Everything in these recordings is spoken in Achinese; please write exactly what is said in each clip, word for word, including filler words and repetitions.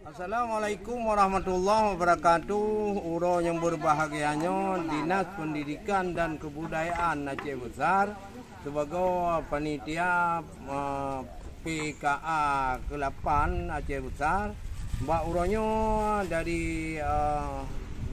Assalamualaikum warahmatullahi wabarakatuh. Uroe nyang berbahagia nyoe, Dinas Pendidikan dan Kebudayaan Aceh Besar sibagoe panitia, eh, P K A kelapan Aceh Besar. Bak uroe nyoe dari, eh,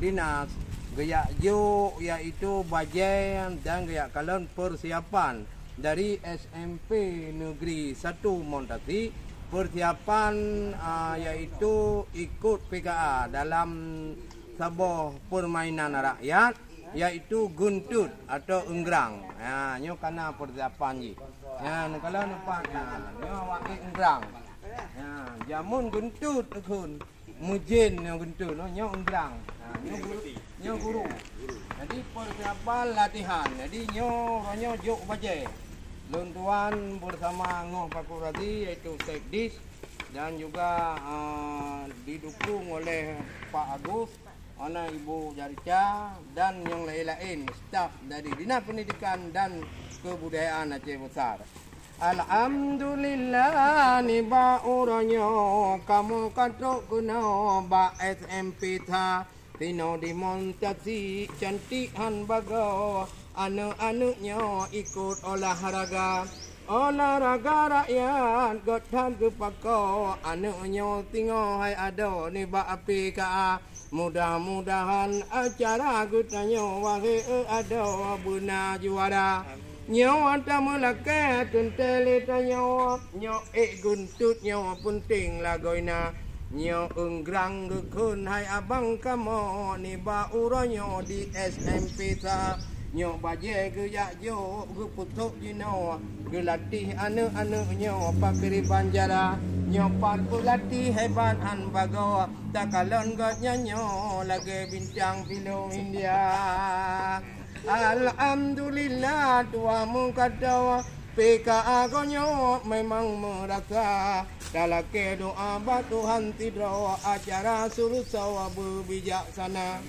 dinas geujak jok, yaitu bajée dan geujak kalon persiapan dari S M P Negeri Satu Montasi, persiapan, ah, yaitu ikut P K A dalam saboh permainan rakyat, yaitu geuntut atau eunggrang. Ha, nyoe kana persiapan jih. Ha, neukalon nampak, nah, nyoe awak eunggrang. Ha, jameun geuntut eukheun. Meujen nyoe geuntut, nyoe eunggrang. Ha, nyoe guru, nyoe guru. Jadi persiapan latihan. Jadi nyoe, uroe nyoe jok bajée. Lôn tuan bersama Ngoh Paku Razi, yaitu Sekdis, dan juga, ah, didukung oleh Pak Agus, ana Ibu Jarica, dan nyang laén-laén staf dari Dinas Pendidikan dan Kebudayaan Aceh Besar. Alhamdulillah, nibak uroe nyoe kamoe ka trok keunoe bak S M P sa. Sinoe demonstrasi cantik han bagoe, aneuk-aneuk nyoe ikot olahraga. Olahraga rakyat göt that geupakoe, aneuk nyoe singoh hai adoe nibak P K A. Mudah-mudahan acara geutanyoe wahé adoe beuna juara. Nyoe tameulakée teuntée lé tanyoe, nyoe ék geuntut nyoe peunteng lagoina. Nyoe eunggrang geukheun hai abang kamoe nibak uroe nyoe di S M P sa. Nyoe bajée geujak jok geupeusok jinoe, geulatih aneuk-aneuk nyoe pakriban jara. Nyoe pat peulatih hebat han bagoe, takalon gobnyan nyoe lagée bintang film India. Alhamdulillah, tuha meukata P K A geuh nyoe memang meurasa. Talakée doa bak Tuhan sidroe, acara seuleusoe beubijaksana.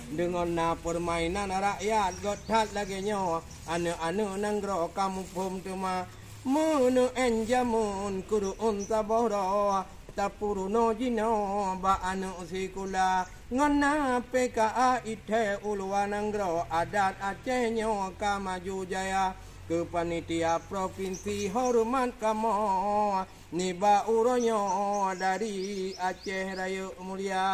Deungon na peurmainan rakyat göt that lagée nyoe, aneuk-aneuk nanggroe ka muphom teuma. Meuneuén jameun keureuen saboh droe, tapeurunoe jinoe bak aneuk sikula. Ngon na P K A ithée u luwa nanggroe, adat Aceh nyoe ka maju jaya. Keu panitia provinsi horeumat kamoe, nibak uroe nyoe dari Aceh Rayeuk Mulia.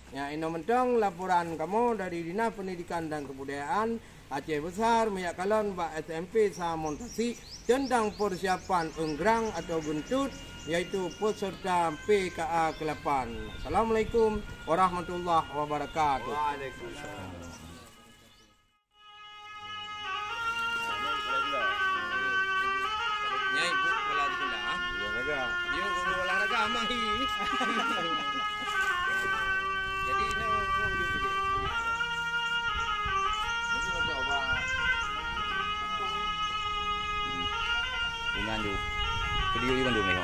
Nyan inoe mantong laporan kamoe dari Dinas Pendidikan dan Kebudayaan Aceh Besar, meujak kalon bak S M P Samon Tasik teuntang peusiapan eunggrang atau geuntut, yaitu peserta P K A kelapan. Assalamualaikum warahmatullahi wabarakatuh. Waalaikumsalam. Nyai bu bola sikula. Olahraga. Yo guru olahraga mah hi. Jadi no. Dengan tu. Video juga tu ni.